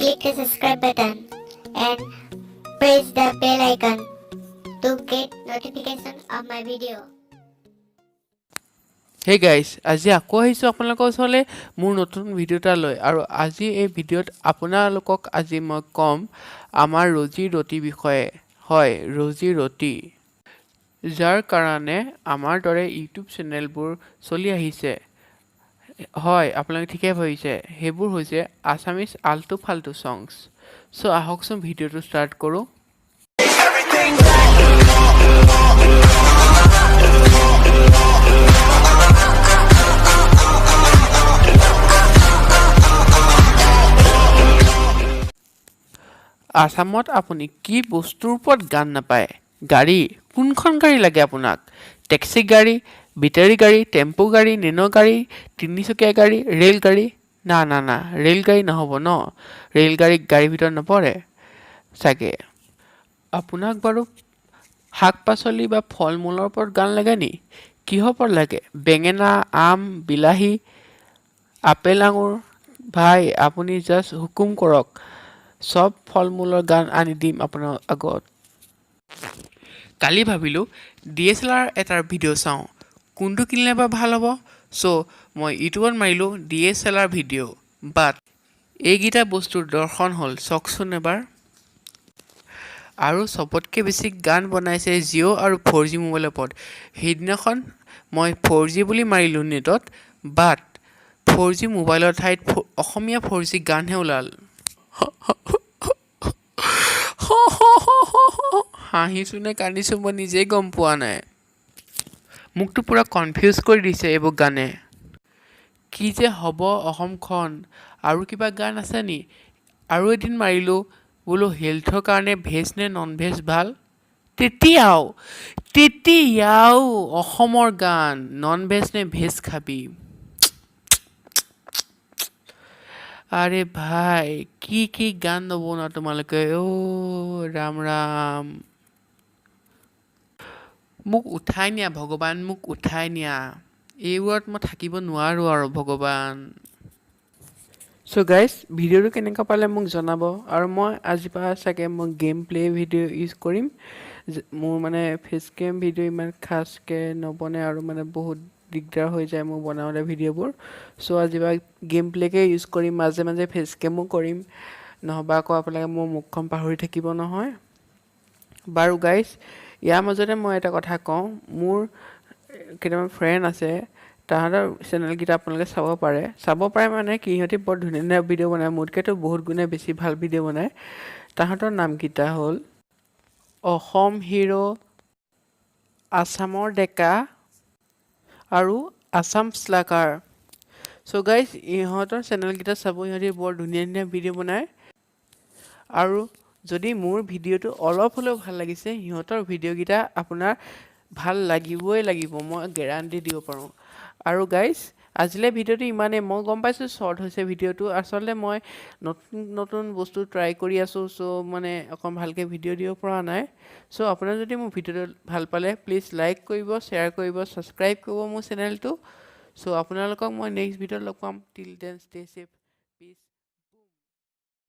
Click the subscribe button and press the bell icon to get notification of my video. Hey guys, আজি আকৌ আহিছোঁ আপোনালোকৰ ওচৰলৈ মোৰ নতুন ভিডিঅ' এটা লৈ। আৰু আজি এই ভিডিঅ'ত আপোনালোকক আজি মই ক'ম আমাৰ ৰোজি ৰুটি বিষয়ে। হয়, ৰোজি ৰুটি, যাৰ কাৰণে আমাৰ দৰে ইউটিউব চেনেলবোৰ চলি আহিছে। হয়, আপোনালোকে ঠিকেই ভাবিছে, সেইবোৰ হৈছে আছামিজ আল্টু ফাল্টু ছংছ। চ' আহকচোন ভিডিঅ'টো ষ্টাৰ্ট কৰোঁ। Everything. আছামত আপুনি কি বস্তুৰ ওপৰত গান নাপায়? গাড়ী, কোনখন গাড়ী লাগে আপোনাক? টেক্সি গাড়ী, বেটাৰী গাড়ী, টেম্পু গাড়ী, নেন' গাড়ী, তিনিচকীয়া গাড়ী, ৰেল গাড়ী? না না না, ৰেল গাড়ী নহ'ব ন, ৰেল গাড়ী গাড়ীৰ ভিতৰত নপৰে চাগে। আপোনাক বাৰু শাক পাচলি বা ফল মূলৰ ওপৰত গান লাগে নি? কিহৰ ওপৰত লাগে? বেঙেনা, আম, বিলাহী, আপেল, আঙুৰ? ভাই, আপুনি জাষ্ট হুকুম কৰক, চব ফল মূলৰ গান আনি দিম আপোনাৰ আগত। কালি ভাবিলোঁ ডিএছএলআৰ এটাৰ ভিডিঅ' চাওঁ, কোনটো কিনিলে বা ভাল হ'ব। চ' মই ইউটিউবত মাৰিলোঁ ডিএছএলআৰ ভিডিঅ', বাট এইকেইটা বস্তুৰ দৰ্শন হ'ল, চাওকচোন এবাৰ। আৰু চবতকৈ বেছি গান বনাইছে জিঅ' আৰু 4G মোবাইলৰ ওপৰত। সেইদিনাখন মই 4G বুলি মাৰিলোঁ নেটত, বাট 4G মোবাইলৰ ঠাইত অসমীয়া 4G গানহে ওলাল। হাঁহিছোঁ নে কান্দিছোঁ মই নিজেই গম পোৱা নাই। মোকতো পূৰা কনফিউজ কৰি দিছে এইবোৰ গানে। কি যে হ'ব অসমখন! আৰু কিবা গান আছে নি? আৰু এদিন মাৰিলোঁ বোলো হেল্থৰ কাৰণে ভেজ নে নন ভেজ ভাল, তেতিয়াও তেতিয়াও অসমৰ গান, নন ভেজ নে ভেজ খাবি। আৰে ভাই, কি কি গান নবনোৱা তোমালোকে! অ' ৰাম ৰাম, মোক উঠাই নিয়া ভগৱান, মোক উঠাই নিয়া, এইবোৰত মই থাকিব নোৱাৰোঁ আৰু ভগৱান। চ' গাইজ, ভিডিঅ'টো কেনেকুৱা পালে মোক জনাব। আৰু মই আজিৰ পৰা চাগে মই গেম প্লে ভিডিঅ' ইউজ কৰিম। মোৰ মানে ফেচ কেম ভিডিঅ' ইমান খাচকৈ নবনে আৰু মানে বহুত দিগদাৰ হৈ যায় মোৰ বনাবলৈ ভিডিঅ'বোৰ। চ' আজিৰ পৰা গেম প্লেকে ইউজ কৰিম, মাজে মাজে ফেচ কেমো কৰিম, নহ'বা আকৌ আপোনালোকে মোৰ মুখখন পাহৰি থাকিব নহয়। বাৰু গাইজ, ইয়াৰ মাজতে মই এটা কথা কওঁ, মোৰ কেইটামান ফ্ৰেণ্ড আছে, তাহাঁতৰ চেনেলকেইটা আপোনালোকে চাব পাৰে। চাব পাৰে মানে কি, সিহঁতি বৰ ধুনীয়া ধুনীয়া ভিডিঅ' বনায়, মোতকৈতো বহুত গুণে বেছি ভাল ভিডিঅ' বনায়। তাহাঁতৰ নামকেইটা হ'ল অসম হিৰ', আছামৰ ডেকা আৰু আছাম শ্লাকাৰ। চ' গাইজ, ইহঁতৰ চেনেলকেইটা চাব, ইহঁতি বৰ ধুনীয়া ধুনীয়া ভিডিঅ' বনায়। আৰু যদি মোৰ ভিডিঅ'টো অলপ হ'লেও ভাল লাগিছে, সিহঁতৰ ভিডিঅ'কেইটা আপোনাৰ ভাল লাগিবই লাগিব, মই গেৰাণ্টি দিব পাৰোঁ। আৰু গাইজ, আজিলৈ ভিডিঅ'টো ইমানেই। মই গম পাইছোঁ শ্বৰ্ট হৈছে ভিডিঅ'টো, আচলতে মই নতুন নতুন বস্তু ট্ৰাই কৰি আছোঁ, চ' মানে অকণ ভালকৈ ভিডিঅ' দিব পৰা নাই। চ' আপোনাৰ যদি মোৰ ভিডিঅ'টো ভাল পালে প্লিজ লাইক কৰিব, শ্বেয়াৰ কৰিব, ছাবস্ক্ৰাইব কৰিব মোৰ চেনেলটো। চ' আপোনালোকক মই নেক্সট ভিডিঅ'ত লগ পাম। Till then stay safe.